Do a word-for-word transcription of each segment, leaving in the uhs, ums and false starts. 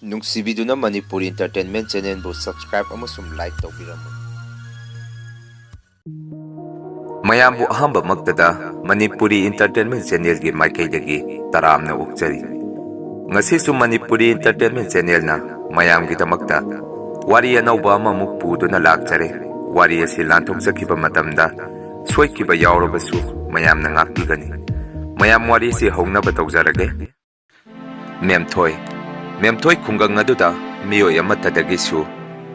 ꯅꯨꯡꯁꯤꯕꯤꯗꯨꯅ Manipuri Entertainment Channelꯕꯨ subscribe ꯑꯃꯁꯨꯡ like ꯇꯧꯕꯤꯔꯝꯃꯨ꯫ ꯃꯌꯥꯝꯕꯨ ꯑꯍꯥꯟꯕꯃꯛꯇꯗ Manipuri Entertainment Channelꯒꯤ ꯃꯥꯏꯀꯩꯗꯒꯤ ꯇꯔꯥꯝꯅ ꯑꯣꯛꯆꯔꯤ꯫ ꯉꯁꯤꯁꯨ ꯃꯅꯤꯄꯨꯔꯤ Entertainment Channelꯅ ꯃꯌꯥꯝꯒꯤꯗꯃꯛꯇ ꯋꯥꯔꯤ ꯑꯅꯧꯕ ꯑꯃꯃꯨꯛ ꯄꯨꯗꯨꯅ ꯂꯥꯛꯆꯔꯦ꯫ ꯋꯥꯔꯤ ꯑꯁꯤ ꯂꯥꯟꯊꯣꯛꯆꯈꯤꯕ ꯃꯇꯝꯗ ꯁꯣꯏꯈꯤꯕ ꯌꯥꯎꯔꯕꯁꯨ ꯃꯌꯥꯝꯅ ꯉꯥꯛꯄꯤꯒꯅꯤ꯫ ꯃꯌꯥꯝ, ꯋꯥꯔꯤꯁꯤ ꯍꯧꯅꯕ ꯇꯧꯖꯔꯒꯦ꯫ ꯃꯦꯝꯊꯣꯏ꯫ ꯃꯦꯝꯊꯣꯏ ꯈꯨꯡꯒꯪ ꯑꯗꯨꯗ ꯃꯤꯑꯣꯏ ꯑꯃꯠꯇꯗꯒꯤꯁꯨ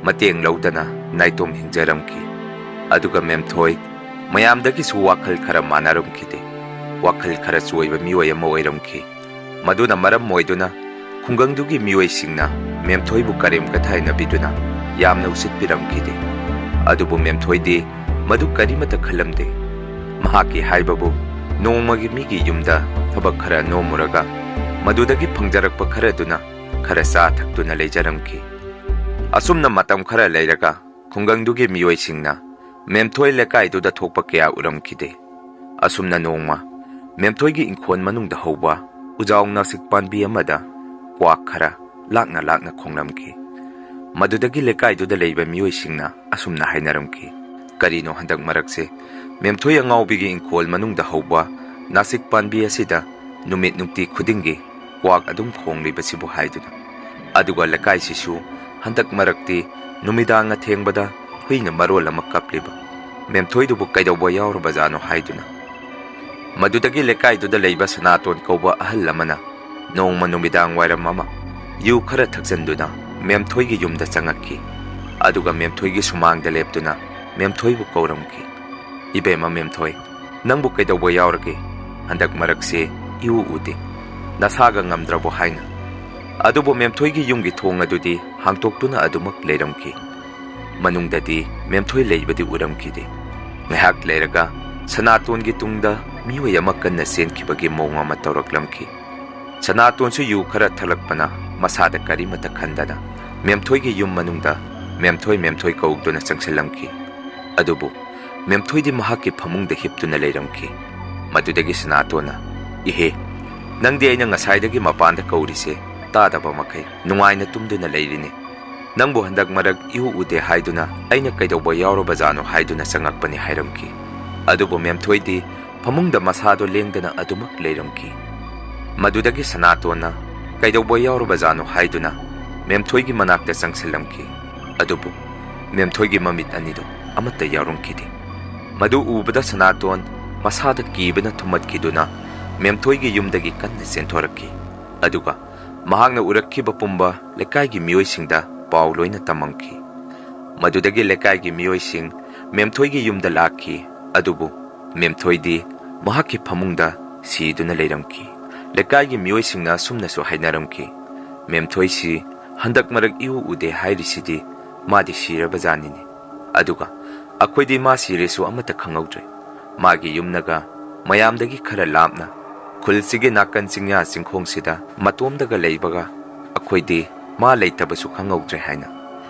ꯃꯇꯦꯡ ꯂꯧꯗꯅ ꯅꯥꯏꯇꯣꯝ ꯍꯤꯡꯖꯔꯝꯈꯤ꯫ ꯑꯗꯨꯒ ꯃꯦꯝꯊꯣꯏ ꯃꯌꯥꯝꯗꯒꯤꯁꯨ ꯋꯥꯈꯜ ꯈꯔ ꯃꯥꯟꯅꯔꯝꯈꯤꯗꯦ꯫ ꯋꯥꯈꯜ ꯈꯔ ꯆꯣꯏꯕ ꯃꯤꯑꯣꯏ ꯑꯃ ꯑꯣꯏꯔꯝꯈꯤ꯫ ꯃꯗꯨꯅ ꯃꯔꯝ ꯑꯣꯏꯗꯨꯅ ꯈꯨꯡꯒꯪꯗꯨꯒꯤ ꯃꯤꯑꯣꯏꯁꯤꯡꯅ ꯃꯦꯝꯊꯣꯏꯕꯨ ꯀꯔꯦꯝ ꯀꯊꯥꯏꯅꯕꯤꯗꯨꯅ ꯌꯥꯝꯅ ꯎꯁꯤꯠꯄꯤꯔꯝꯈꯤꯗꯦ꯫ ꯑꯗꯨꯕꯨ ꯃꯦꯝꯊꯣꯏꯗꯤ ꯃꯗꯨ ꯀꯔꯤꯃꯠꯇ ꯈꯜꯂꯝꯗꯦ꯫ ꯃꯍꯥꯛꯀꯤ ꯍꯥꯏꯕꯕꯨ ꯅꯣꯡꯃꯒꯤ ꯃꯤꯒꯤ ꯌꯨꯝꯗ ꯊꯕꯛ ꯈꯔ ꯅꯣꯝꯃꯨꯔꯒ ꯃꯗꯨꯗꯒꯤ ꯐꯪꯖꯔꯛꯄ ꯈꯔꯗꯨꯅ ꯈꯔ ꯆꯥ ꯊꯛꯇꯨꯅ ꯂꯩꯖꯔꯝꯈꯤ꯫ ꯑꯁꯨꯝꯅ ꯃꯇꯝ ꯈꯔ ꯂꯩꯔꯒ ꯈꯨꯡꯒꯪꯗꯨꯒꯤ ꯃꯤꯑꯣꯏꯁꯤꯡꯅ ꯃꯦꯝꯊꯣꯏ ꯂꯩꯀꯥꯏꯗꯨꯗ ꯊꯣꯛꯄ ꯀꯌꯥ ꯎꯔꯝꯈꯤꯗꯦ꯫ ꯑꯁꯨꯝꯅ ꯅꯣꯡꯃ ꯃꯦꯝꯊꯣꯏꯒꯤ ꯏꯪꯈꯣꯜ ꯃꯅꯨꯡꯗ ꯍꯧꯕ ꯎꯖꯥꯎ ꯅꯥꯁꯤꯛ ꯄꯥꯟꯕꯤ ꯑꯃꯗ ꯀ꯭ꯋꯥꯛ ꯈꯔ ꯂꯥꯛꯅ ꯂꯥꯛꯅ ꯈꯣꯡꯂꯝꯈꯤ꯫ ꯃꯗꯨꯗꯒꯤ ꯂꯩꯀꯥꯏꯗꯨꯗ ꯂꯩꯕ ꯃꯤꯑꯣꯏꯁꯤꯡꯅ ꯑꯁꯨꯝꯅ ꯍꯥꯏꯅꯔꯝꯈꯤ, "ꯀꯔꯤꯅꯣ ꯍꯟꯗꯛ ꯃꯔꯛꯁꯦ ꯃꯦꯝꯊꯣꯏ ꯑꯉꯥꯎꯕꯤꯒꯤ ꯏꯪꯈꯣꯜ ꯃꯅꯨꯡꯗ ꯍꯧꯕ ꯅꯥꯁꯤꯛ ꯄꯥꯟꯕꯤ ꯑꯁꯤꯗ ꯅꯨꯃꯤꯠ ꯅꯨꯡꯇꯤ ꯈꯨꯗꯤꯡꯒꯤ ꯀ꯭ꯋꯥꯛ ꯑꯗꯨꯝ ꯈꯣꯡꯂꯤꯕꯁꯤꯕꯨ?" ꯍꯥꯏꯗꯨꯅ꯫ ꯑꯗꯨꯒ ꯂꯩꯀꯥꯏꯁꯤꯁꯨ ꯍꯟꯗꯛ ꯃꯔꯛꯇꯤ ꯅꯨꯃꯤꯗꯥꯡ ꯑꯊꯦꯡꯕꯗ ꯍꯨꯏꯅ ꯃꯔꯣꯜ ꯑꯃ ꯀꯞꯂꯤꯕ, ꯃꯦꯝꯊꯣꯏꯗꯨꯕꯨ ꯀꯩꯗꯧꯕ ꯌꯥꯎꯔꯕꯖꯥꯠꯅꯣ ꯍꯥꯏꯗꯨꯅ꯫ ꯃꯗꯨꯗꯒꯤ ꯂꯩꯀꯥꯏꯗꯨꯗ ꯂꯩꯕ ꯁꯅꯥꯇꯣꯟ ꯀꯧꯕ ꯑꯍꯜ ꯑꯃꯅ ꯅꯣꯡꯃ ꯅꯨꯃꯤꯗꯥꯡ ꯋꯥꯏꯔꯝ ꯑꯃ ꯌꯨ ꯈꯔ ꯊꯛꯆꯟꯗꯨꯅ ꯃꯦꯝꯊꯣꯏꯒꯤ ꯌꯨꯝꯗ ꯆꯪꯉꯛꯈꯤ꯫ ꯑꯗꯨꯒ ꯃꯦꯝꯊꯣꯏꯒꯤ ꯁꯨꯃꯥꯡꯗ ꯂꯦꯞꯇꯨꯅ ꯃꯦꯝꯊꯣꯏꯕꯨ ꯀꯧꯔꯝꯈꯤ, "ꯏꯕꯦꯝꯃ ꯃꯦꯝꯊꯣꯏ, ꯅꯪꯕꯨ ꯀꯩꯗꯧꯕ ꯌꯥꯎꯔꯒꯦ? ꯍꯟꯗꯛ ꯃꯔꯛꯁꯦ ꯏꯎ ꯎꯗꯦ꯫ ꯅꯁꯥꯒ ꯉꯝꯗ꯭ꯔꯕꯣ?" ꯍꯥꯏꯅ꯫ ꯑꯗꯨꯕꯨ ꯃꯦꯝꯊꯣꯏꯒꯤ ꯌꯨꯝꯒꯤ ꯊꯣꯡ ꯑꯗꯨꯗꯤ ꯍꯥꯡꯇꯣꯛꯇꯨꯅ ꯑꯗꯨꯃꯛ ꯂꯩꯔꯝꯈꯤ꯫ ꯃꯅꯨꯡꯗꯗꯤ ꯃꯦꯝꯊꯣꯏ ꯂꯩꯕꯗꯤ ꯎꯔꯝꯈꯤꯗꯦ꯫ ꯉꯥꯏꯍꯥꯛ ꯂꯩꯔꯒ ꯁꯅꯥꯇꯣꯟꯒꯤ ꯇꯨꯡꯗ ꯃꯤꯑꯣꯏ ꯑꯃ ꯀꯟꯅ ꯆꯦꯟꯈꯤꯕꯒꯤ ꯃꯑꯣꯡ ꯑꯃ ꯇꯧꯔꯛꯂꯝꯈꯤ꯫ ꯁꯅꯥꯇꯣꯟꯁꯨ ꯌꯨ ꯈꯔ ꯊꯛꯂꯛꯄꯅ ꯃꯁꯥꯗ ꯀꯔꯤꯃꯠꯇ ꯈꯟꯗꯅ ꯃꯦꯝꯊꯣꯏꯒꯤ ꯌꯨꯝ ꯃꯅꯨꯡꯗ "ꯃꯦꯝꯊꯣꯏ, ꯃꯦꯝꯊꯣꯏ" ꯀꯧꯗꯨꯅ ꯆꯪꯁꯤꯜꯂꯝꯈꯤ꯫ ꯑꯗꯨꯕꯨ ꯃꯦꯝꯊꯣꯏꯗꯤ ꯃꯍꯥꯛꯀꯤ ꯐꯃꯨꯡꯗ ꯍꯤꯞꯇꯨꯅ ꯂꯩꯔꯝꯈꯤ꯫ ꯃꯗꯨꯗꯒꯤ ꯁꯅꯥꯇꯣꯟꯅ, "ꯏꯍꯦ, ꯅꯪꯗꯤ ꯑꯩꯅ ꯉꯁꯥꯏꯗꯒꯤ ꯃꯄꯥꯟꯗ ꯀꯧꯔꯤꯁꯦ ꯇꯥꯗꯕ ꯃꯈꯩ ꯅꯨꯡꯉꯥꯏꯅ ꯇꯨꯝꯗꯨꯅ ꯂꯩꯔꯤꯅꯤ꯫ "ꯅꯪꯕꯨ ꯍꯟꯗꯛ ꯃꯔꯛ ꯏꯎ ꯎꯗꯦ ꯍꯥꯏꯗꯨꯅ ꯑꯩꯅ ꯀꯩꯗꯧꯕ ꯌꯥꯎꯔꯕꯖꯥꯠꯅꯣ ꯍꯥꯏꯗꯨꯅ ꯆꯪꯉꯛꯄꯅꯤ" ꯍꯥꯏꯔꯝꯈꯤ꯫ ꯑꯗꯨꯕꯨ ꯃꯦꯝꯊꯣꯏꯗꯤ ꯐꯃꯨꯡꯗ ꯃꯁꯥꯗꯣ ꯂꯦꯡꯗꯅ ꯑꯗꯨꯃꯛ ꯂꯩꯔꯝꯈꯤ꯫ ꯃꯗꯨꯗꯒꯤ ꯁꯅꯥꯇꯣꯟꯅ "ꯀꯩꯗꯧꯕ ꯌꯥꯎꯔꯕꯖꯥꯠꯅꯣ?" ꯍꯥꯏꯗꯨꯅ ꯃꯦꯝꯊꯣꯏꯒꯤ ꯃꯅꯥꯛꯇ ꯆꯪꯁꯤꯜꯂꯝꯈꯤ꯫ ꯑꯗꯨꯕꯨ ꯃꯦꯝꯊꯣꯏꯒꯤ ꯃꯃꯤꯠ ꯑꯅꯤꯗꯨ ꯑꯃꯠꯇ ꯌꯥꯎꯔꯝꯈꯤꯗꯦ꯫ ꯃꯗꯨ ꯎꯕꯗ ꯁꯅꯥꯇꯣꯟ ꯃꯁꯥꯗ ꯀꯤꯕꯅ ꯊꯨꯝꯃꯠꯈꯤꯗꯨꯅ ꯃꯦꯝꯊꯣꯏꯒꯤ ꯌꯨꯝꯗꯒꯤ ꯀꯟꯅ ꯆꯦꯟꯊꯣꯔꯛꯈꯤ꯫ ꯑꯗꯨꯒ ꯃꯍꯥꯛꯅ ꯎꯔꯛꯈꯤꯕ ꯄꯨꯝꯕ ꯂꯩꯀꯥꯏꯒꯤ ꯃꯤꯑꯣꯏꯁꯤꯡꯗ ꯄꯥꯎ ꯂꯣꯏꯅ ꯇꯝꯃꯝꯈꯤ꯫ ꯃꯗꯨꯗꯒꯤ ꯂꯩꯀꯥꯏꯒꯤ ꯃꯤꯑꯣꯏꯁꯤꯡ ꯃꯦꯝꯊꯣꯏꯒꯤ ꯌꯨꯝꯗ ꯂꯥꯛꯈꯤ꯫ ꯑꯗꯨꯕꯨ ꯃꯦꯝꯊꯣꯏꯗꯤ ꯃꯍꯥꯛꯀꯤ ꯐꯃꯨꯡꯗ ꯁꯤꯗꯨꯅ ꯂꯩꯔꯝꯈꯤ꯫ ꯂꯩꯀꯥꯏꯒꯤ ꯃꯤꯑꯣꯏꯁꯤꯡꯅ ꯑꯁꯨꯝꯅꯁꯨ ꯍꯥꯏꯅꯔꯝꯈꯤ, "ꯃꯦꯝꯊꯣꯏꯁꯤ ꯍꯟꯗꯛ ꯃꯔꯛ ꯏꯎ ꯎꯗꯦ ꯍꯥꯏꯔꯤꯁꯤꯗꯤ ꯃꯥꯗꯤ ꯁꯤꯔꯕꯖꯥꯠꯅꯤꯅꯦ꯫ ꯑꯗꯨꯒ ꯑꯩꯈꯣꯏꯗꯤ ꯃꯥ ꯁꯤꯔꯦꯁꯨ ꯑꯃꯠꯇ ꯈꯪꯍꯧꯗ꯭ꯔꯦ꯫ ꯃꯥꯒꯤ ꯌꯨꯝꯅꯒ ꯃꯌꯥꯝꯗꯒꯤ ꯈꯔ ꯂꯥꯞꯅ ꯈꯨꯜꯁꯤꯒꯤ ꯅꯥꯀꯟ ꯆꯤꯡꯌꯥ ꯆꯤꯡꯈꯣꯡꯁꯤꯗ ꯃꯇꯣꯝꯗꯒ ꯂꯩꯕꯒ ꯑꯩꯈꯣꯏꯗꯤ ꯃꯥ ꯂꯩꯇꯕꯁꯨ ꯈꯪꯍꯧꯗ꯭ꯔꯦ" ꯍꯥꯏꯅ꯫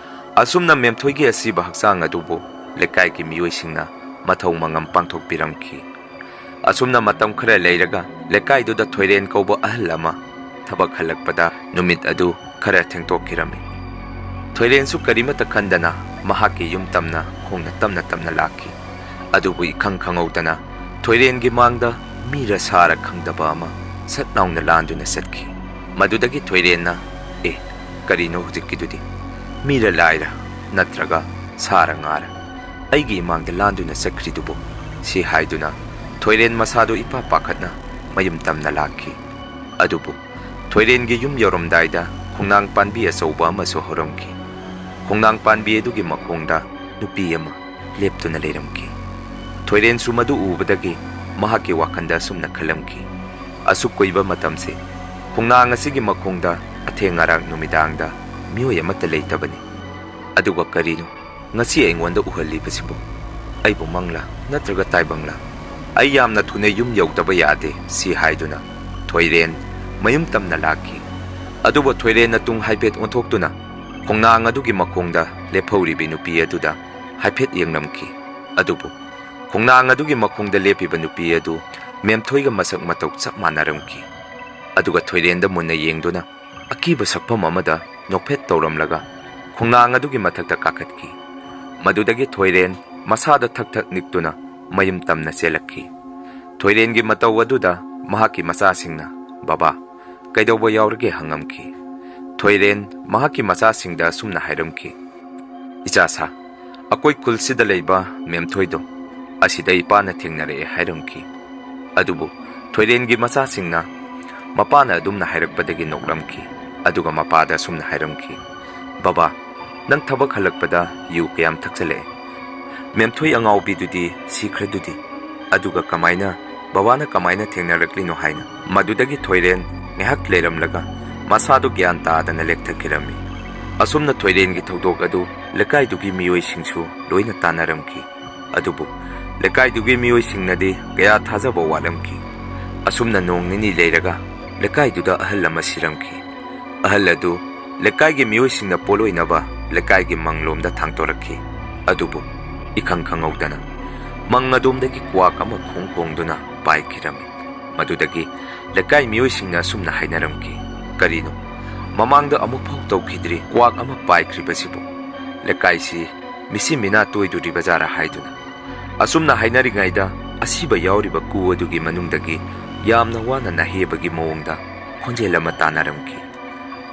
ꯑꯁꯨꯝꯅ ꯃꯦꯝꯊꯣꯏꯒꯤ ꯑꯁꯤꯕ ꯍꯛꯆꯥꯡ ꯑꯗꯨꯕꯨ ꯂꯩꯀꯥꯏꯒꯤ ꯃꯤꯑꯣꯏꯁꯤꯡꯅ ꯃꯊꯧ ꯃꯉꯝ ꯄꯥꯡꯊꯣꯛꯄꯤꯔꯝꯈꯤ꯫ ꯑꯁꯨꯝꯅ ꯃꯇꯝ ꯈꯔ ꯂꯩꯔꯒ ꯂꯩꯀꯥꯏꯗꯨꯗ ꯊꯣꯏꯔꯦꯟ ꯀꯧꯕ ꯑꯍꯜ ꯑꯃ ꯊꯕꯛ ꯍꯜꯂꯛꯄꯗ ꯅꯨꯃꯤꯠ ꯑꯗꯨ ꯈꯔ ꯊꯦꯡꯇꯣꯛꯈꯤꯔꯝꯃꯤ꯫ ꯊꯣꯏꯔꯦꯟꯁꯨ ꯀꯔꯤꯃꯠꯇ ꯈꯟꯗꯅ ꯃꯍꯥꯛꯀꯤ ꯌꯨꯝ ꯇꯝꯅ ꯈꯣꯡꯅ ꯇꯞꯅ ꯇꯞꯅ ꯂꯥꯛꯈꯤ꯫ ꯑꯗꯨꯕꯨ ꯏꯈꯪ ꯈꯪꯍꯧꯗꯅ ꯊꯣꯏꯔꯦꯟꯒꯤ ꯃꯥꯡꯗ ꯃꯤꯔ ꯁꯥꯔ ꯈꯪꯗꯕ ꯑꯃ ꯁꯠ ꯂꯥꯎꯅ ꯂꯥꯟꯗꯨꯅ ꯆꯠꯈꯤ꯫ ꯃꯗꯨꯗꯒꯤ ꯊꯣꯏꯔꯦꯟꯅ, "ꯑꯦ, ꯀꯔꯤꯅꯣ ꯍꯧꯖꯤꯛꯀꯤꯗꯨꯗꯤ? ꯃꯤꯔ ꯂꯥꯏꯔ ꯅꯠꯇ꯭ꯔꯒ ꯁꯥꯔ ꯉꯥꯔ ꯑꯩꯒꯤ ꯏꯃꯥꯡꯗ ꯂꯥꯟꯗꯨꯅ ꯆꯠꯈ꯭ꯔꯤꯗꯨꯕꯨ?" ꯁꯤ ꯍꯥꯏꯗꯨꯅ ꯊꯣꯏꯔꯦꯟ ꯃꯁꯥꯗꯨ ꯏꯄꯥ ꯄꯥꯈꯠꯅ ꯃꯌꯨꯝ ꯇꯝꯅ ꯂꯥꯛꯈꯤ꯫ ꯑꯗꯨꯕꯨ ꯊꯣꯏꯔꯦꯟꯒꯤ ꯌꯨꯝ ꯌꯧꯔꯝꯗꯥꯏꯗ ꯈꯣꯡꯅꯥꯡ ꯄꯥꯟꯕꯤ ꯑꯆꯧꯕ ꯑꯃꯁꯨ ꯍꯧꯔꯝꯈꯤ꯫ ꯈꯣꯡꯅꯥꯡ ꯄꯥꯟꯕꯤ ꯑꯗꯨꯒꯤ ꯃꯈꯣꯡꯗ ꯅꯨꯄꯤ ꯑꯃ ꯂꯦꯞꯇꯨꯅ ꯂꯩꯔꯝꯈꯤ꯫ ꯊꯣꯏꯔꯦꯟꯁꯨ ꯃꯗꯨ ꯎꯕꯗꯒꯤ ꯃꯍꯥꯛꯀꯤ ꯋꯥꯈꯜꯗ ꯑꯁꯨꯝꯅ ꯈꯜꯂꯝꯈꯤ, "ꯑꯁꯨꯛ ꯀꯨꯏꯕ ꯃꯇꯝꯁꯦ ꯈꯣꯡꯅꯥꯡ ꯑꯁꯤꯒꯤ ꯃꯈꯣꯡꯗ ꯑꯊꯦꯡ ꯑꯔꯥꯛ ꯅꯨꯃꯤꯗꯥꯡꯗ ꯃꯤꯑꯣꯏ ꯑꯃꯠꯇ ꯂꯩꯇꯕꯅꯤ꯫ ꯑꯗꯨꯒ ꯀꯔꯤꯅꯣ ꯉꯁꯤ ꯑꯩꯉꯣꯟꯗ ꯎꯍꯜꯂꯤꯕꯁꯤꯕꯨ? ꯑꯩꯕꯨ ꯃꯪꯂꯥ ꯅꯠꯇ꯭ꯔꯒ ꯇꯥꯏꯕꯪꯂꯥ? ꯑꯩ ꯌꯥꯝꯅ ꯊꯨꯅ ꯌꯨꯝ ꯌꯧꯗꯕ ꯌꯥꯗꯦ" ꯁꯤ ꯍꯥꯏꯗꯨꯅ ꯊꯣꯏꯔꯦꯟ ꯃꯌꯨꯝ ꯇꯝꯅ ꯂꯥꯛꯈꯤ꯫ ꯑꯗꯨꯕꯨ ꯊꯣꯏꯔꯦꯟꯅ ꯇꯨꯡ ꯍꯥꯏꯐꯦꯠ ꯑꯣꯟꯊꯣꯛꯇꯨꯅ ꯈꯣꯡꯅꯥꯡ ꯑꯗꯨꯒꯤ ꯃꯈꯣꯡꯗ ꯂꯦꯞꯍꯧꯔꯤꯕꯤ ꯅꯨꯄꯤ ꯑꯗꯨꯗ ꯍꯥꯏꯐꯦꯠ ꯌꯦꯡꯂꯝꯈꯤ꯫ ꯑꯗꯨꯕꯨ ꯈꯣꯡꯅꯥꯡ ꯑꯗꯨꯒꯤ ꯃꯈꯣꯡꯗ ꯂꯦꯞꯄꯤꯕ ꯅꯨꯄꯤ ꯑꯗꯨ ꯃꯦꯝꯊꯣꯏꯒ ꯃꯁꯛ ꯃꯇꯧ ꯆꯞ ꯃꯥꯟꯅꯔꯝꯈꯤ꯫ ꯑꯗꯨꯒ ꯊꯣꯏꯔꯦꯟꯗ ꯃꯨꯟꯅ ꯌꯦꯡꯗꯨꯅ, ꯑꯀꯤꯕ ꯁꯛꯐꯝ ꯑꯃꯗ ꯅꯣꯛꯐꯦꯠ ꯇꯧꯔꯝꯂꯒ ꯈꯣꯡꯅꯥꯡ ꯑꯗꯨꯒꯤ ꯃꯊꯛꯇ ꯀꯥꯈꯠꯈꯤ꯫ ꯃꯗꯨꯗꯒꯤ ꯊꯣꯏꯔꯦꯟ ꯃꯁꯥꯗ ꯊꯛ ꯊꯛ ꯅꯤꯛꯇꯨꯅ ꯃꯌꯨꯝ ꯇꯝꯅ ꯆꯦꯜꯂꯛꯈꯤ꯫ ꯊꯣꯏꯔꯦꯟꯒꯤ ꯃꯇꯧ ꯑꯗꯨꯗ ꯃꯍꯥꯛꯀꯤ ꯃꯆꯥꯁꯤꯡꯅ, "ꯕꯕꯥ, ꯀꯩꯗꯧꯕ ꯌꯥꯎꯔꯒꯦ?" ꯍꯪꯉꯝꯈꯤ꯫ ꯊꯣꯏꯔꯦꯟ ꯃꯍꯥꯛꯀꯤ ꯃꯆꯥꯁꯤꯡꯗ ꯑꯁꯨꯝꯅ ꯍꯥꯏꯔꯝꯈꯤ, "ꯏꯆꯥ ꯁꯥ, ꯑꯩꯈꯣꯏ ꯈꯨꯜꯁꯤꯗ ꯂꯩꯕ ꯃꯦꯝꯊꯣꯏꯗꯣ ꯑꯁꯤꯗ ꯏꯄꯥꯅ ꯊꯦꯡꯅꯔꯛꯑꯦ" ꯍꯥꯏꯔꯝꯈꯤ꯫ ꯑꯗꯨꯕꯨ ꯊꯣꯏꯔꯦꯟꯒꯤ ꯃꯆꯥꯁꯤꯡꯅ ꯃꯄꯥꯅ ꯑꯗꯨꯝꯅ ꯍꯥꯏꯔꯛꯄꯗꯒꯤ ꯅꯣꯛꯂꯝꯈꯤ꯫ ꯑꯗꯨꯒ ꯃꯄꯥꯗ ꯑꯁꯨꯝꯅ ꯍꯥꯏꯔꯝꯈꯤ, "ꯕꯕꯥ, ꯅꯪ ꯊꯕꯛ ꯍꯜꯂꯛꯄꯗ ꯌꯨ ꯀꯌꯥꯝ ꯊꯛꯆꯜꯂꯛꯑꯦ? ꯃꯦꯝꯊꯣꯏ ꯑꯉꯥꯎꯕꯤꯗꯨꯗꯤ ꯁꯤꯈ꯭ꯔꯗꯨꯗꯤ? ꯑꯗꯨꯒ ꯀꯃꯥꯏꯅ, ꯕꯕꯥꯅ ꯀꯃꯥꯏꯅ ꯊꯦꯡꯅꯔꯛꯂꯤꯅꯣ?" ꯍꯥꯏꯅ꯫ ꯃꯗꯨꯗꯒꯤ ꯊꯣꯏꯔꯦꯟ ꯉꯥꯏꯍꯥꯛ ꯂꯩꯔꯝꯂꯒ ꯃꯁꯥꯗꯨ ꯒ꯭ꯌꯥꯟ ꯇꯥꯗꯅ ꯂꯦꯛꯊꯈꯤꯔꯝꯃꯤ꯫ ꯑꯁꯨꯝꯅ ꯊꯣꯏꯔꯦꯟꯒꯤ ꯊꯧꯗꯣꯛ ꯑꯗꯨ ꯂꯩꯀꯥꯏꯗꯨꯒꯤ ꯃꯤꯑꯣꯏꯁꯤꯡꯁꯨ ꯂꯣꯏꯅ ꯇꯥꯟꯅꯔꯝꯈꯤ꯫ ꯑꯗꯨꯕꯨ ꯂꯩꯀꯥꯏꯗꯨꯒꯤ ꯃꯤꯑꯣꯏꯁꯤꯡꯅꯗꯤ ꯀꯌꯥ ꯊꯥꯖꯕ ꯋꯥꯠꯂꯝꯈꯤ꯫ ꯑꯁꯨꯝꯅ ꯅꯣꯡ ꯅꯤꯅꯤ ꯂꯩꯔꯒ ꯂꯩꯀꯥꯏꯗꯨꯗ ꯑꯍꯜ ꯑꯃ ꯁꯤꯔꯝꯈꯤ꯫ ꯑꯍꯜ ꯑꯗꯨ ꯂꯩꯀꯥꯏꯒꯤ ꯃꯤꯑꯣꯏꯁꯤꯡꯅ ꯄꯣꯠꯂꯣꯏꯅꯕ ꯂꯩꯀꯥꯏꯒꯤ ꯃꯪꯂꯣꯝꯗ ꯊꯥꯡꯇꯣꯔꯛꯈꯤ꯫ ꯑꯗꯨꯕꯨ ꯏꯈꯪ ꯈꯪꯍꯧꯗꯅ ꯃꯪ ꯑꯗꯣꯝꯗꯒꯤ ꯀ꯭ꯋꯥꯛ ꯑꯃ ꯈꯣꯡ ꯈꯣꯡꯗꯨꯅ ꯄꯥꯏꯈꯤꯔꯝꯃꯤ꯫ ꯃꯗꯨꯗꯒꯤ ꯂꯩꯀꯥꯏ ꯃꯤꯑꯣꯏꯁꯤꯡꯅ ꯑꯁꯨꯝꯅ ꯍꯥꯏꯅꯔꯝꯈꯤ, "ꯀꯔꯤꯅꯣ? ꯃꯃꯥꯡꯗ ꯑꯃꯨꯛꯐꯥꯎ ꯇꯧꯈꯤꯗ꯭ꯔꯤ ꯀ꯭ꯋꯥꯛ ꯑꯃ ꯄꯥꯏꯈ꯭ꯔꯤꯕꯁꯤꯕꯨ꯫ ꯂꯩꯀꯥꯏꯁꯤ ꯃꯤꯁꯤ ꯃꯤꯅꯥ ꯇꯣꯏꯗꯣꯔꯤꯕꯖꯥꯔꯥ?" ꯍꯥꯏꯗꯨꯅ꯫ ꯑꯁꯨꯝꯅ ꯍꯥꯏꯅꯔꯤꯉꯩꯗ ꯑꯁꯤꯕ ꯌꯥꯎꯔꯤꯕ ꯀꯨ ꯑꯗꯨꯒꯤ ꯃꯅꯨꯡꯗꯒꯤ ꯌꯥꯝꯅ ꯋꯥꯅ ꯅꯥꯍꯦꯕꯒꯤ ꯃꯑꯣꯡꯗ ꯈꯣꯟꯖꯦꯜ ꯑꯃ ꯇꯥꯅꯔꯝꯈꯤ꯫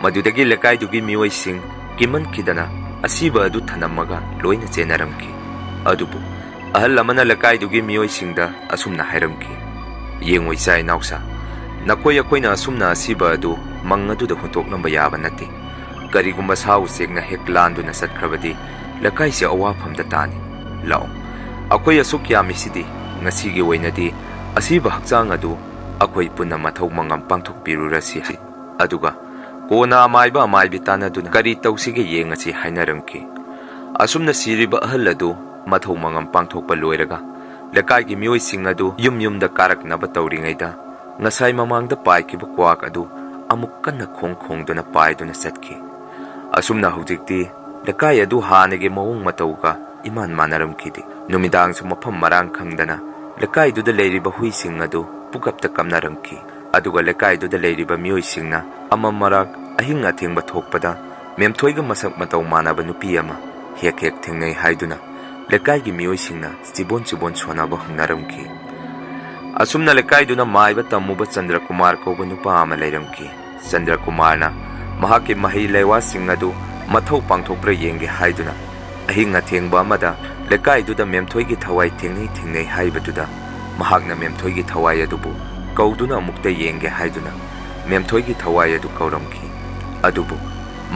ꯃꯗꯨꯗꯒꯤ ꯂꯩꯀꯥꯏꯗꯨꯒꯤ ꯃꯤꯑꯣꯏꯁꯤꯡ ꯀꯤꯃꯟꯈꯤꯗꯅ ꯑꯁꯤꯕ ꯑꯗꯨ ꯊꯅꯝꯃꯒ ꯂꯣꯏꯅ ꯆꯦꯟꯅꯔꯝꯈꯤ꯫ ꯑꯗꯨꯕꯨ ꯑꯍꯜ ꯑꯃꯅ ꯂꯩꯀꯥꯏꯗꯨꯒꯤ ꯃꯤꯑꯣꯏꯁꯤꯡꯗ ꯑꯁꯨꯝꯅ ꯍꯥꯏꯔꯝꯈꯤ, "ꯌꯦꯡꯉꯨ ꯏꯆꯥ ꯏꯅꯥꯎꯁꯥ, ꯅꯈꯣꯏ ꯑꯩꯈꯣꯏꯅ ꯑꯁꯨꯝꯅ ꯑꯁꯤꯕ ꯑꯗꯨ ꯃꯪ ꯑꯗꯨꯗ ꯍꯨꯟꯇꯣꯛꯂꯝꯕ ꯌꯥꯕ ꯅꯠꯇꯦ꯫ ꯀꯔꯤꯒꯨꯝꯕ ꯁꯥ ꯎꯆꯦꯛꯅ ꯍꯦꯛ ꯂꯥꯟꯗꯨꯅ ꯆꯠꯈ꯭ꯔꯕꯗꯤ ꯂꯩꯀꯥꯏꯁꯦ ꯑꯋꯥꯐꯝꯗ ꯇꯥꯅꯤ꯫ ꯂꯥꯛꯑꯣ, ꯑꯩꯈꯣꯏ ꯑꯁꯨꯛ ꯌꯥꯝꯃꯤꯁꯤꯗꯤ ꯉꯁꯤꯒꯤ ꯑꯣꯏꯅꯗꯤ ꯑꯁꯤꯕ ꯍꯛꯆꯥꯡ ꯑꯗꯨ ꯑꯩꯈꯣꯏ ꯄꯨꯟꯅ ꯃꯊꯧ ꯃꯉꯝ ꯄꯥꯡꯊꯣꯛꯄꯤꯔꯨꯔꯁꯤ꯫ ꯑꯗꯨꯒ ꯀꯣꯟꯅ ꯑꯃꯥꯏꯕ ꯑꯃꯥꯏꯕꯤ ꯇꯥꯟꯅꯗꯨꯅ ꯀꯔꯤ ꯇꯧꯁꯤꯒꯦ ꯌꯦꯡꯉꯁꯤ" ꯍꯥꯏꯅꯔꯝꯈꯤ꯫ ꯑꯁꯨꯝꯅ ꯁꯤꯔꯤꯕ ꯑꯍꯜ ꯑꯗꯨ ꯃꯊꯧ ꯃꯉꯝ ꯄꯥꯡꯊꯣꯛꯄ ꯂꯣꯏꯔꯒ ꯂꯩꯀꯥꯏꯒꯤ ꯃꯤꯑꯣꯏꯁꯤꯡ ꯑꯗꯨ ꯌꯨꯝ ꯌꯨꯝꯗ ꯀꯥꯔꯛꯅꯕ ꯇꯧꯔꯤꯉꯩꯗ ꯉꯁꯥꯏ ꯃꯃꯥꯡꯗ ꯄꯥꯏꯈꯤꯕ ꯀ꯭ꯋꯥꯛ ꯑꯗꯨ ꯑꯃꯨꯛ ꯀꯟꯅ ꯈꯣꯡ ꯈꯣꯡꯗꯨꯅ ꯄꯥꯏꯗꯨꯅ ꯆꯠꯈꯤ꯫ ꯑꯁꯨꯝꯅ ꯍꯧꯖꯤꯛꯇꯤ ꯂꯩꯀꯥꯏ ꯑꯗꯨ ꯍꯥꯟꯅꯒꯤ ꯃꯑꯣꯡ ꯃꯇꯧꯒ ꯏꯃꯥꯟ ꯃꯥꯟꯅꯔꯝꯈꯤꯗꯦ꯫ ꯅꯨꯃꯤꯗꯥꯡꯁꯨ ꯃꯐꯝ ꯃꯔꯥꯡ ꯈꯪꯗꯅ ꯂꯩꯀꯥꯏꯗꯨꯗ ꯂꯩꯔꯤꯕ ꯍꯨꯏꯁꯤꯡ ꯑꯗꯨ ꯄꯨꯀꯞꯇ ꯀꯞꯅꯔꯝꯈꯤ꯫ ꯑꯗꯨꯒ ꯂꯩꯀꯥꯏꯗꯨꯗ ꯂꯩꯔꯤꯕ ꯃꯤꯑꯣꯏꯁꯤꯡꯅ ꯑꯃꯝ ꯑꯔꯥꯛ ꯑꯍꯤꯡ ꯑꯊꯦꯡꯕ ꯊꯣꯛꯄꯗ ꯃꯦꯝꯊꯣꯏꯒ ꯃꯁꯛ ꯃꯇꯧ ꯃꯥꯟꯅꯕ ꯅꯨꯄꯤ ꯑꯃ ꯍꯦꯛ ꯍꯦꯛ ꯊꯦꯡꯅꯩ ꯍꯥꯏꯗꯨꯅ ꯂꯩꯀꯥꯏꯒꯤ ꯃꯤꯑꯣꯏꯁꯤꯡꯅ ꯆꯤꯕꯣꯟ ꯆꯤꯕꯣꯟ ꯁꯣꯟꯅꯕ ꯍꯧꯅꯔꯝꯈꯤ꯫ ꯑꯁꯨꯝꯅ ꯂꯩꯀꯥꯏꯗꯨꯅ ꯃꯥꯏꯕ ꯇꯝꯃꯨꯕ ꯆꯟꯗ꯭ꯔꯀꯨꯃꯥꯔ ꯀꯧꯕ ꯅꯨꯄꯥ ꯑꯃ ꯂꯩꯔꯝꯈꯤ꯫ ꯆꯟꯗ꯭ꯔꯀꯨꯃꯥꯔꯅ ꯃꯍꯥꯛꯀꯤ ꯃꯍꯩ ꯂꯩꯋꯥꯁꯤꯡ ꯑꯗꯨ ꯃꯊꯧ ꯄꯥꯡꯊꯣꯛꯄ꯭ꯔꯥ ꯌꯦꯡꯒꯦ ꯍꯥꯏꯗꯨꯅ ꯑꯍꯤꯡ ꯑꯊꯦꯡꯕ ꯑꯃꯗ ꯂꯩꯀꯥꯏꯗꯨꯗ ꯃꯦꯝꯊꯣꯏꯒꯤ ꯊꯋꯥꯏ ꯊꯦꯡꯅꯩ ꯊꯦꯡꯅꯩ ꯍꯥꯏꯕꯗꯨꯗ ꯃꯍꯥꯛꯅ ꯃꯦꯝꯊꯣꯏꯒꯤ ꯊꯋꯥꯏ ꯑꯗꯨꯕꯨ ꯀꯧꯗꯨꯅ ꯑꯃꯨꯛꯇ ꯌꯦꯡꯒꯦ ꯍꯥꯏꯗꯨꯅ ꯃꯦꯝꯊꯣꯏꯒꯤ ꯊꯋꯥꯏ ꯑꯗꯨ ꯀꯧꯔꯝꯈꯤ꯫ ꯑꯗꯨꯕꯨ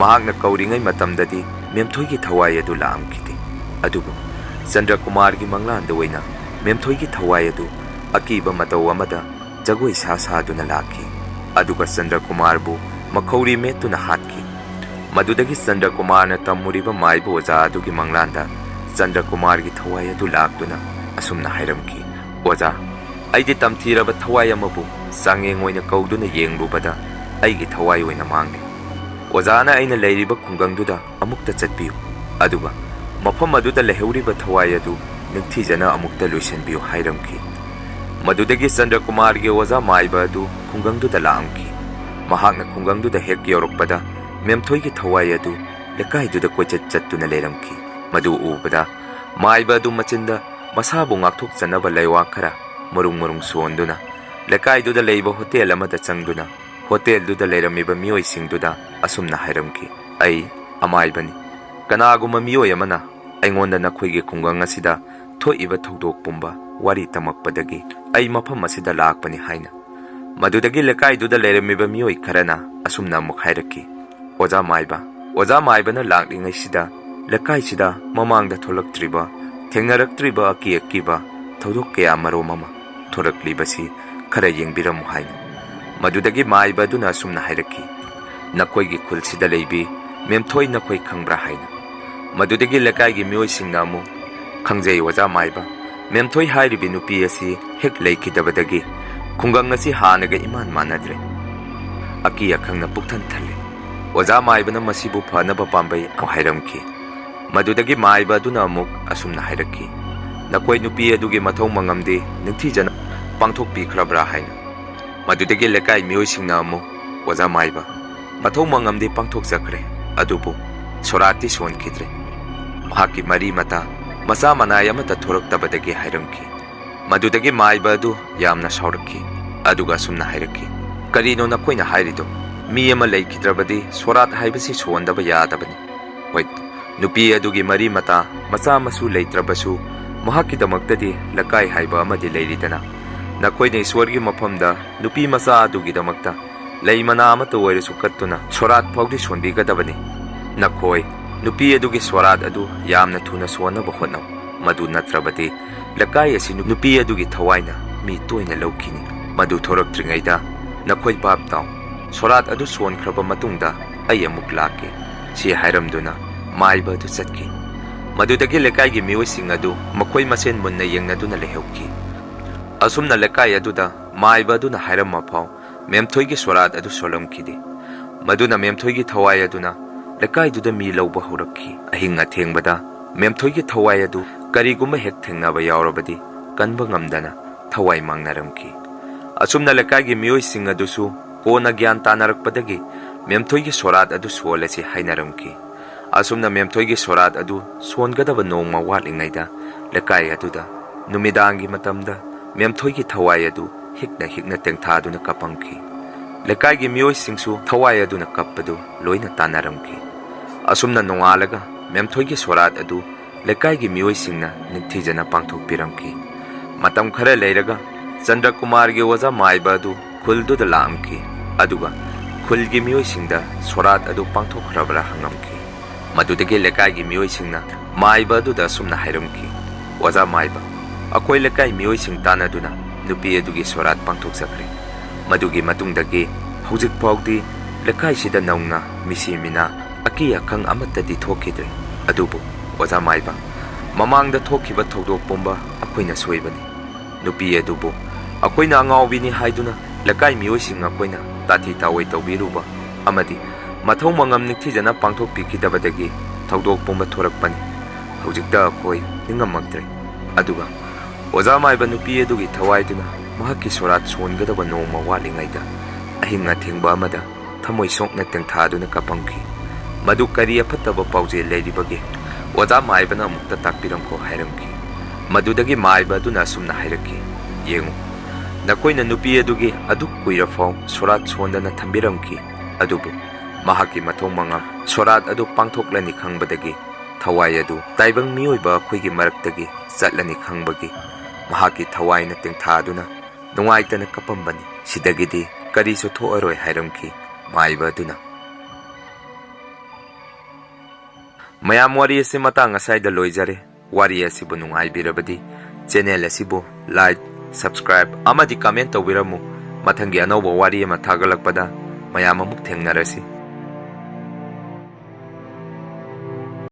ꯃꯍꯥꯛꯅ ꯀꯧꯔꯤꯉꯩ ꯃꯇꯝꯗꯗꯤ ꯃꯦꯝꯊꯣꯏꯒꯤ ꯊꯋꯥꯏ ꯑꯗꯨ ꯂꯥꯛꯑꯝꯈꯤꯗꯦ꯫ ꯑꯗꯨꯕꯨ ꯆꯟꯗ꯭ꯔꯀꯨꯃꯥꯔꯒꯤ ꯃꯪꯂꯥꯟꯗ ꯑꯣꯏꯅ ꯃꯦꯝꯊꯣꯏꯒꯤ ꯊꯋꯥꯏ ꯑꯗꯨ ꯑꯀꯤꯕ ꯃꯇꯧ ꯑꯃꯗ ꯖꯒꯣꯏ ꯁꯥ ꯁꯥꯗꯨꯅ ꯂꯥꯛꯈꯤ꯫ ꯑꯗꯨꯒ ꯆꯟꯗ꯭ꯔꯀꯨꯃꯥꯔꯕꯨ ꯃꯈꯧꯔꯤ ꯃꯦꯠꯇꯨꯅ ꯍꯥꯠꯈꯤ꯫ ꯃꯗꯨꯗꯒꯤ ꯆꯟꯗ꯭ꯔꯀꯨꯃꯥꯔꯅ ꯇꯝꯃꯨꯔꯤꯕ ꯃꯥꯏꯕ ꯑꯣꯖꯥ ꯑꯗꯨꯒꯤ ꯃꯪꯂꯥꯟꯗ ꯆꯟꯗ꯭ꯔꯀꯨꯃꯥꯔꯒꯤ ꯊꯋꯥꯏ ꯑꯗꯨ ꯂꯥꯛꯇꯨꯅ ꯑꯁꯨꯝꯅ ꯍꯥꯏꯔꯝꯈꯤ, "ꯑꯣꯖꯥ, ꯑꯩꯗꯤ ꯇꯝꯊꯤꯔꯕ ꯊꯋꯥꯏ ꯑꯃꯕꯨ ꯆꯥꯡꯌꯦꯡ ꯑꯣꯏꯅ ꯀꯧꯗꯨꯅ ꯌꯦꯡꯂꯨꯕꯗ ꯑꯩꯒꯤ ꯊꯋꯥꯏ ꯑꯣꯏꯅ ꯃꯥꯡꯂꯦ꯫ ꯑꯣꯖꯥꯅ ꯑꯩꯅ ꯂꯩꯔꯤꯕ ꯈꯨꯡꯒꯪꯗꯨꯗ ꯑꯃꯨꯛꯇ ꯆꯠꯄꯤꯌꯨ, ꯑꯗꯨꯒ ꯃꯐꯝ ꯑꯗꯨꯗ ꯂꯩꯍꯧꯔꯤꯕ ꯊꯋꯥꯏ ꯑꯗꯨ ꯅꯤꯡꯊꯤꯖꯅ ꯑꯃꯨꯛꯇ ꯂꯣꯏꯁꯤꯟꯕꯤꯌꯨ" ꯍꯥꯏꯔꯝꯈꯤ꯫ ꯃꯗꯨꯗꯒꯤ ꯆꯟꯗ꯭ꯔꯀꯨꯃꯥꯔꯒꯤ ꯑꯣꯖꯥ ꯃꯥꯏꯕ ꯑꯗꯨ ꯈꯨꯡꯒꯪꯗꯨꯗ ꯂꯥꯛꯑꯝꯈꯤ꯫ ꯃꯍꯥꯛꯅ ꯈꯨꯡꯒꯪꯗꯨꯗ ꯍꯦꯛ ꯌꯧꯔꯛꯄꯗ ꯃꯦꯝꯊꯣꯏꯒꯤ ꯊꯋꯥꯏ ꯑꯗꯨ ꯂꯩꯀꯥꯏꯗꯨꯗ ꯀꯣꯏꯆꯠ ꯆꯠꯇꯨꯅ ꯂꯩꯔꯝꯈꯤ꯫ ꯃꯗꯨ ꯎꯕꯗ ꯃꯥꯏꯕ ꯑꯗꯨ ꯃꯆꯤꯟꯗ ꯃꯁꯥꯕꯨ ꯉꯥꯛꯊꯣꯛꯆꯅꯕ ꯂꯩꯋꯥ ꯈꯔ ꯃꯔꯨꯡ ꯃꯔꯨꯡ ꯁꯣꯟꯗꯨꯅ ꯂꯩꯀꯥꯏꯗꯨꯗ ꯂꯩꯕ ꯍꯣꯇꯦꯜ ꯑꯃꯗ ꯆꯪꯗꯨꯅ ꯍꯣꯇꯦꯜꯗꯨꯗ ꯂꯩꯔꯝꯃꯤꯕ ꯃꯤꯑꯣꯏꯁꯤꯡꯗꯨꯗ ꯑꯁꯨꯝꯅ ꯍꯥꯏꯔꯝꯈꯤ, "ꯑꯩ ꯑꯃꯥꯏꯕꯅꯤ꯫ ꯀꯅꯥꯒꯨꯝꯕ ꯃꯤꯑꯣꯏ ꯑꯃꯅ ꯑꯩꯉꯣꯟꯗ ꯅꯈꯣꯏꯒꯤ ꯈꯨꯡꯒꯪ ꯑꯁꯤꯗ ꯊꯣꯛꯏꯕ ꯊꯧꯗꯣꯛ ꯄꯨꯝꯕ ꯋꯥꯔꯤ ꯇꯝꯃꯛꯄꯗꯒꯤ ꯑꯩ ꯃꯐꯝ ꯑꯁꯤꯗ ꯂꯥꯛꯄꯅꯤ" ꯍꯥꯏꯅ꯫ ꯃꯗꯨꯗꯒꯤ ꯂꯩꯀꯥꯏꯗꯨꯗ ꯂꯩꯔꯝꯃꯤꯕ ꯃꯤꯑꯣꯏ ꯈꯔꯅ ꯑꯁꯨꯝꯅ ꯑꯃꯨꯛ ꯍꯥꯏꯔꯛꯈꯤ, "ꯑꯣꯖꯥ ꯃꯥꯏꯕ, ꯑꯣꯖꯥ ꯃꯥꯏꯕꯅ ꯂꯥꯛꯂꯤꯉꯩꯁꯤꯗ ꯂꯩꯀꯥꯏꯁꯤꯗ ꯃꯃꯥꯡꯗ ꯊꯣꯛꯂꯛꯇ꯭ꯔꯤꯕ, ꯊꯦꯡꯅꯔꯛꯇ꯭ꯔꯤꯕ ꯑꯀꯤ ꯑꯀꯤꯕ ꯊꯧꯗꯣꯛ ꯀꯌꯥ ꯃꯔꯣꯝ ꯑꯃ ꯊꯣꯔꯛꯂꯤꯕꯁꯤ ꯈꯔ ꯌꯦꯡꯕꯤꯔꯝꯃꯨ" ꯍꯥꯏꯅ꯫ ꯃꯗꯨꯗꯒꯤ ꯃꯥꯏꯕ ꯑꯗꯨꯅ ꯑꯁꯨꯝꯅ ꯍꯥꯏꯔꯛꯈꯤ, "ꯅꯈꯣꯏꯒꯤ ꯈꯨꯜꯁꯤꯗ ꯂꯩꯕꯤ ꯃꯦꯝꯊꯣꯏ ꯅꯈꯣꯏ ꯈꯪꯕ꯭ꯔꯥ?" ꯍꯥꯏꯅ꯫ ꯃꯗꯨꯗꯒꯤ ꯂꯩꯀꯥꯏꯒꯤ ꯃꯤꯑꯣꯏꯁꯤꯡꯅ ꯑꯃꯨꯛ, "ꯈꯪꯖꯩ ꯑꯣꯖꯥ ꯃꯥꯏꯕ, ꯃꯦꯝꯊꯣꯏ ꯍꯥꯏꯔꯤꯕꯤ ꯅꯨꯄꯤ ꯑꯁꯤ ꯍꯦꯛ ꯂꯩꯈꯤꯗꯕꯗꯒꯤ ꯈꯨꯡꯒꯪ ꯑꯁꯤ ꯍꯥꯟꯅꯒ ꯏꯃꯥꯟ ꯃꯥꯟꯅꯗ꯭ꯔꯦ꯫ ꯑꯀꯤ ꯑꯈꯪꯅ ꯄꯨꯛꯊꯟ ꯊꯜꯂꯦ꯫ ꯑꯣꯖꯥ ꯃꯥꯏꯕꯅ ꯃꯁꯤꯕꯨ ꯐꯅꯕ ꯄꯥꯝꯕꯩ" ꯑꯃꯨꯛ ꯍꯥꯏꯔꯝꯈꯤ꯫ ꯃꯗꯨꯗꯒꯤ ꯃꯥꯏꯕ ꯑꯗꯨꯅ ꯑꯃꯨꯛ ꯑꯁꯨꯝꯅ ꯍꯥꯏꯔꯛꯈꯤ, "ꯅꯈꯣꯏ ꯅꯨꯄꯤ ꯑꯗꯨꯒꯤ ꯃꯊꯧ ꯃꯉꯝꯗꯤ ꯅꯤꯡꯊꯤꯖꯅ ꯄꯥꯡꯊꯣꯛꯄꯤꯈ꯭ꯔꯕ꯭ꯔꯥ?" ꯍꯥꯏꯅ꯫ ꯃꯗꯨꯗꯒꯤ ꯂꯩꯀꯥꯏ ꯃꯤꯑꯣꯏꯁꯤꯡꯅ ꯑꯃꯨꯛ, "ꯑꯣꯖꯥ ꯃꯥꯏꯕ, ꯃꯊꯧ ꯃꯉꯝꯗꯤ ꯄꯥꯡꯊꯣꯛꯆꯈ꯭ꯔꯦ, ꯑꯗꯨꯕꯨ ꯁꯣꯔꯥꯠꯇꯤ ꯁꯣꯟꯈꯤꯗ꯭ꯔꯦ꯫ ꯃꯍꯥꯛꯀꯤ ꯃꯔꯤ ꯃꯇꯥ, ꯃꯆꯥ ꯃꯅꯥꯏ ꯑꯃꯠꯇ ꯊꯣꯔꯛꯇꯕꯗꯒꯤ ꯍꯥꯏꯔꯝꯈꯤ꯫ ꯃꯗꯨꯗꯒꯤ ꯃꯥꯏꯕ ꯑꯗꯨ ꯌꯥꯝꯅ ꯁꯥꯎꯔꯛꯈꯤ, ꯑꯗꯨꯒ ꯑꯁꯨꯝꯅ ꯍꯥꯏꯔꯛꯈꯤ, "ꯀꯔꯤꯅꯣ ꯅꯈꯣꯏꯅ ꯍꯥꯏꯔꯤꯗꯣ? ꯃꯤ ꯑꯃ ꯂꯩꯈꯤꯗ꯭ꯔꯕꯗꯤ ꯁꯣꯔꯥꯠ ꯍꯥꯏꯕꯁꯤ ꯁꯣꯟꯗꯕ ꯌꯥꯗꯕꯅꯤ꯫ ꯍꯣꯏ, ꯅꯨꯄꯤ ꯑꯗꯨꯒꯤ ꯃꯔꯤ ꯃꯇꯥ, ꯃꯆꯥ ꯃꯁꯨ ꯂꯩꯇ꯭ꯔꯕꯁꯨ, ꯃꯍꯥꯛꯀꯤꯗꯃꯛꯇꯗꯤ ꯂꯩꯀꯥꯏ ꯍꯥꯏꯕ ꯑꯃꯗꯤ ꯂꯩꯔꯤꯗꯅ꯫ ꯅꯈꯣꯏꯅ ꯏꯁꯣꯔꯒꯤ ꯃꯐꯝꯗ ꯅꯨꯄꯤ ꯃꯆꯥ ꯑꯗꯨꯒꯤꯗꯃꯛꯇ ꯂꯩ ꯃꯅꯥ ꯑꯃꯠꯇ ꯑꯣꯏꯔꯁꯨ ꯀꯠꯇꯨꯅ ꯁꯣꯔꯥꯠ ꯐꯥꯎꯗꯤ ꯁꯣꯟꯕꯤꯒꯗꯕꯅꯤ꯫ ꯅꯈꯣꯏ ꯅꯨꯄꯤ ꯑꯗꯨꯒꯤ ꯁꯣꯔꯥꯠ ꯑꯗꯨ ꯌꯥꯝꯅ ꯊꯨꯅ ꯁꯣꯟꯅꯕ ꯍꯣꯠꯅꯧ꯫ ꯃꯗꯨ ꯅꯠꯇ꯭ꯔꯕꯗꯤ ꯂꯩꯀꯥꯏ ꯑꯁꯤ ꯅꯨꯄꯤ ꯑꯗꯨꯒꯤ ꯊꯋꯥꯏꯅ ꯃꯤ ꯇꯣꯏꯅ ꯂꯧꯈꯤꯅꯤ꯫ ꯃꯗꯨ ꯊꯣꯔꯛꯇ꯭ꯔꯤꯉꯩꯗ ꯅꯈꯣꯏ ꯚꯥꯞ ꯇꯥꯎ꯫ ꯁꯣꯔꯥꯠ ꯑꯗꯨ ꯁꯣꯟꯈ꯭ꯔꯕ ꯃꯇꯨꯡꯗ ꯑꯩ ꯑꯃꯨꯛ ꯂꯥꯛꯀꯦ," ꯁꯤ ꯍꯥꯏꯔꯝꯗꯨꯅ ꯃꯥꯏꯕ ꯑꯗꯨ ꯆꯠꯈꯤ꯫ ꯃꯗꯨꯗꯒꯤ ꯂꯩꯀꯥꯏꯒꯤ ꯃꯤꯑꯣꯏꯁꯤꯡ ꯑꯗꯨ ꯃꯈꯣꯏ ꯃꯁꯦꯟ ꯃꯨꯟꯅ ꯌꯦꯡꯅꯗꯨꯅ ꯂꯩꯍꯧꯈꯤ꯫ ꯑꯁꯨꯝꯅ ꯂꯩꯀꯥꯏ ꯑꯗꯨꯗ ꯃꯥꯏꯕ ꯑꯗꯨꯅ ꯍꯥꯏꯔꯝꯃ ꯐꯥꯎ ꯃꯦꯝꯊꯣꯏꯒꯤ ꯁꯣꯔꯥꯠ ꯑꯗꯨ ꯁꯣꯜꯂꯝꯈꯤꯗꯦ꯫ ꯃꯗꯨꯅ ꯃꯦꯝꯊꯣꯏꯒꯤ ꯊꯋꯥꯏ ꯑꯗꯨꯅ ꯂꯩꯀꯥꯏꯗꯨꯗ ꯃꯤ ꯂꯧꯕ ꯍꯧꯔꯛꯈꯤ꯫ ꯑꯍꯤꯡ ꯑꯊꯦꯡꯕꯗ ꯃꯦꯝꯊꯣꯏꯒꯤ ꯊꯋꯥꯏ ꯑꯗꯨ ꯀꯔꯤꯒꯨꯝꯕ ꯍꯦꯛ ꯊꯦꯡꯅꯕ ꯌꯥꯎꯔꯕꯗꯤ ꯀꯟꯕ ꯉꯝꯗꯅ ꯊꯋꯥꯏ ꯃꯥꯡꯅꯔꯝꯈꯤ꯫ ꯑꯁꯨꯝꯅ ꯂꯩꯀꯥꯏꯒꯤ ꯃꯤꯑꯣꯏꯁꯤꯡ ꯑꯗꯨꯁꯨ ꯀꯣꯟꯅ ꯒ꯭ꯌꯥꯟ ꯇꯥꯅꯔꯛꯄꯗꯒꯤ ꯃꯦꯝꯊꯣꯏꯒꯤ ꯁꯣꯔꯥꯠ ꯑꯗꯨ ꯁꯣꯜꯂꯁꯤ ꯍꯥꯏꯅꯔꯝꯈꯤ꯫ ꯑꯁꯨꯝꯅ ꯃꯦꯝꯊꯣꯏꯒꯤ ꯁꯣꯔꯥꯠ ꯑꯗꯨ ꯁꯣꯟꯒꯗꯕ ꯅꯣꯡꯃ ꯋꯥꯠꯂꯤꯉꯩꯗ ꯂꯩꯀꯥꯏ ꯑꯗꯨꯗ ꯅꯨꯃꯤꯗꯥꯡꯒꯤ ꯃꯇꯝꯗ ꯃꯦꯝꯊꯣꯏꯒꯤ ꯊꯋꯥꯏ ꯑꯗꯨ ꯍꯤꯛꯅ ꯍꯤꯛꯅ ꯇꯦꯡꯊꯥꯗꯨꯅ ꯀꯞꯄꯝꯈꯤ꯫ ꯂꯩꯀꯥꯏꯒꯤ ꯃꯤꯑꯣꯏꯁꯤꯡꯁꯨ ꯊꯋꯥꯏ ꯑꯗꯨꯅ ꯀꯞꯄꯗꯨ ꯂꯣꯏꯅ ꯇꯥꯅꯔꯝꯈꯤ꯫ ꯑꯁꯨꯝꯅ ꯅꯣꯡꯉꯥꯜꯂꯒ ꯃꯦꯝꯊꯣꯏꯒꯤ ꯁꯣꯔꯥꯠ ꯑꯗꯨ ꯂꯩꯀꯥꯏꯒꯤ ꯃꯤꯑꯣꯏꯁꯤꯡꯅ ꯅꯤꯡꯊꯤꯖꯅ ꯄꯥꯡꯊꯣꯛꯄꯤꯔꯝꯈꯤ꯫ ꯃꯇꯝ ꯈꯔ ꯂꯩꯔꯒ ꯆꯟꯗ꯭ꯔꯀꯨꯃꯥꯔꯒꯤ ꯑꯣꯖꯥ ꯃꯥꯏꯕ ꯑꯗꯨ ꯈꯨꯜꯗꯨꯗ ꯂꯥꯛꯑꯝꯈꯤ, ꯑꯗꯨꯒ ꯈꯨꯜꯒꯤ ꯃꯤꯑꯣꯏꯁꯤꯡꯗ ꯁꯣꯔꯥꯠ ꯑꯗꯨ ꯄꯥꯡꯊꯣꯛꯈ꯭ꯔꯕ꯭ꯔꯥ ꯍꯪꯉꯝꯈꯤ꯫ ꯃꯗꯨꯗꯒꯤ ꯂꯩꯀꯥꯏꯒꯤ ꯃꯤꯑꯣꯏꯁꯤꯡꯅ ꯃꯥꯏꯕ ꯑꯗꯨꯗ ꯑꯁꯨꯝꯅ ꯍꯥꯏꯔꯝꯈꯤ, "ꯑꯣꯖꯥ ꯃꯥꯏꯕ, ꯑꯩꯈꯣꯏ ꯂꯩꯀꯥꯏ ꯃꯤꯑꯣꯏꯁꯤꯡ ꯇꯥꯟꯅꯗꯨꯅ ꯅꯨꯄꯤ ꯑꯗꯨꯒꯤ ꯁꯣꯔꯥꯠ ꯄꯥꯡꯊꯣꯛꯆꯈ꯭ꯔꯦ꯫ ꯃꯗꯨꯒꯤ ꯃꯇꯨꯡꯗꯒꯤ ꯍꯧꯖꯤꯛ ꯐꯥꯎꯗꯤ ꯂꯩꯀꯥꯏꯁꯤꯗ ꯅꯧꯅ ꯃꯤꯁꯤ ꯃꯤꯅꯥ, ꯑꯀꯤ ꯑꯈꯪ ꯑꯃꯠꯇꯗꯤ ꯊꯣꯛꯈꯤꯗ꯭ꯔꯦ꯫ ꯑꯗꯨꯕꯨ ꯑꯣꯖꯥ ꯃꯥꯏꯕ, ꯃꯃꯥꯡꯗ ꯊꯣꯛꯈꯤꯕ ꯊꯧꯗꯣꯛ ꯄꯨꯝꯕ ꯑꯩꯈꯣꯏꯅ ꯁꯣꯏꯕꯅꯤ꯫ ꯅꯨꯄꯤ ꯑꯗꯨꯕꯨ ꯑꯩꯈꯣꯏꯅ ꯑꯉꯥꯎꯕꯤꯅꯤ ꯍꯥꯏꯗꯨꯅ ꯂꯩꯀꯥꯏ ꯃꯤꯑꯣꯏꯁꯤꯡ ꯑꯩꯈꯣꯏꯅ ꯇꯥꯊꯤ ꯇꯥꯑꯣꯏ ꯇꯧꯕꯤꯔꯨꯕ ꯑꯃꯗꯤ ꯃꯊꯧ ꯃꯉꯝ ꯅꯤꯡꯊꯤꯖꯅ ꯄꯥꯡꯊꯣꯛꯄꯤꯈꯤꯗꯕꯗꯒꯤ ꯊꯧꯗꯣꯛ ꯄꯨꯝꯕ ꯊꯣꯔꯛꯄꯅꯤ꯫ ꯍꯧꯖꯤꯛꯇ ꯑꯩꯈꯣꯏ ꯅꯤꯡꯉꯝꯃꯛꯇ꯭ꯔꯦ꯫ ꯑꯗꯨꯒ ꯑꯣꯖꯥ ꯃꯥꯏꯕ ꯅꯨꯄꯤ ꯑꯗꯨꯒꯤ ꯊꯋꯥꯏꯗꯨꯅ ꯃꯍꯥꯛꯀꯤ ꯁꯣꯔꯥꯠ ꯁꯣꯟꯒꯗꯕ ꯅꯣꯡꯃ ꯋꯥꯠꯂꯤꯉꯩꯗ ꯑꯍꯤꯡ ꯑꯊꯦꯡꯕ ꯑꯃꯗ ꯊꯃꯣꯏ ꯁꯣꯛꯅ ꯇꯦꯡꯊꯥꯗꯨꯅ ꯀꯞꯄꯝꯈꯤ꯫ ꯃꯗꯨ ꯀꯔꯤ ꯑꯐꯠꯇꯕ ꯄꯥꯎꯖꯦꯜ ꯂꯩꯔꯤꯕꯒꯦ? ꯑꯣꯖꯥ ꯃꯥꯏꯕꯅ ꯑꯃꯨꯛꯇ ꯇꯥꯛꯄꯤꯔꯝꯈꯣ ꯍꯥꯏꯔꯝꯈꯤ꯫ ꯃꯗꯨꯗꯒꯤ ꯃꯥꯏꯕ ꯑꯗꯨꯅ ꯑꯁꯨꯝꯅ ꯍꯥꯏꯔꯛꯈꯤ, "ꯌꯦꯡꯉꯨ, ꯅꯈꯣꯏꯅ ꯅꯨꯄꯤ ꯑꯗꯨꯒꯤ ꯑꯗꯨꯛ ꯀꯨꯏꯔꯐꯥꯎ ꯁꯣꯔꯥꯠ ꯁꯣꯟꯗꯅ ꯊꯝꯕꯤꯔꯝꯈꯤ, ꯑꯗꯨꯕꯨ ꯃꯍꯥꯛꯀꯤ ꯃꯊꯧ ꯃꯉꯝ ꯁꯣꯔꯥꯠ ꯑꯗꯨ ꯄꯥꯡꯊꯣꯛꯂꯅꯤ ꯈꯪꯕꯗꯒꯤ ꯊꯋꯥꯏ ꯑꯗꯨ ꯇꯥꯏꯕꯪ ꯃꯤꯑꯣꯏꯕ ꯑꯩꯈꯣꯏꯒꯤ ꯃꯔꯛꯇꯒꯤ ꯆꯠꯂꯅꯤ ꯈꯪꯕꯒꯤ ꯃꯍꯥꯛꯀꯤ ꯊꯋꯥꯏꯅ ꯇꯦꯡꯊꯥꯗꯨꯅ ꯅꯨꯡꯉꯥꯏꯇꯅ ꯀꯞꯄꯝꯕꯅꯤ꯫ ꯁꯤꯗꯒꯤꯗꯤ ꯀꯔꯤꯁꯨ ꯊꯣꯛꯑꯔꯣꯏ" ꯍꯥꯏꯔꯝꯈꯤ ꯃꯥꯏꯕ ꯑꯗꯨꯅ꯫ ꯃꯌꯥꯝ, ꯋꯥꯔꯤ ꯑꯁꯤ ꯃꯇꯥꯡ ꯑꯁ꯭ꯋꯥꯏꯗ ꯂꯣꯏꯖꯔꯦ꯫ ꯋꯥꯔꯤ ꯑꯁꯤꯕꯨ ꯅꯨꯡꯉꯥꯏꯕꯤꯔꯕꯗꯤ channel ꯑꯁꯤꯕꯨ like, subscribe ꯑꯃꯗꯤ comment ꯇꯧꯕꯤꯔꯝꯃꯨ꯫ ꯃꯊꯪꯒꯤ ꯑꯅꯧꯕ ꯋꯥꯔꯤ ꯑꯃ ꯊꯥꯒꯠꯂꯛꯄꯗ ꯃꯌꯥꯝ ꯑꯃꯨꯛ ꯊꯦꯡꯅꯔꯁꯤ꯫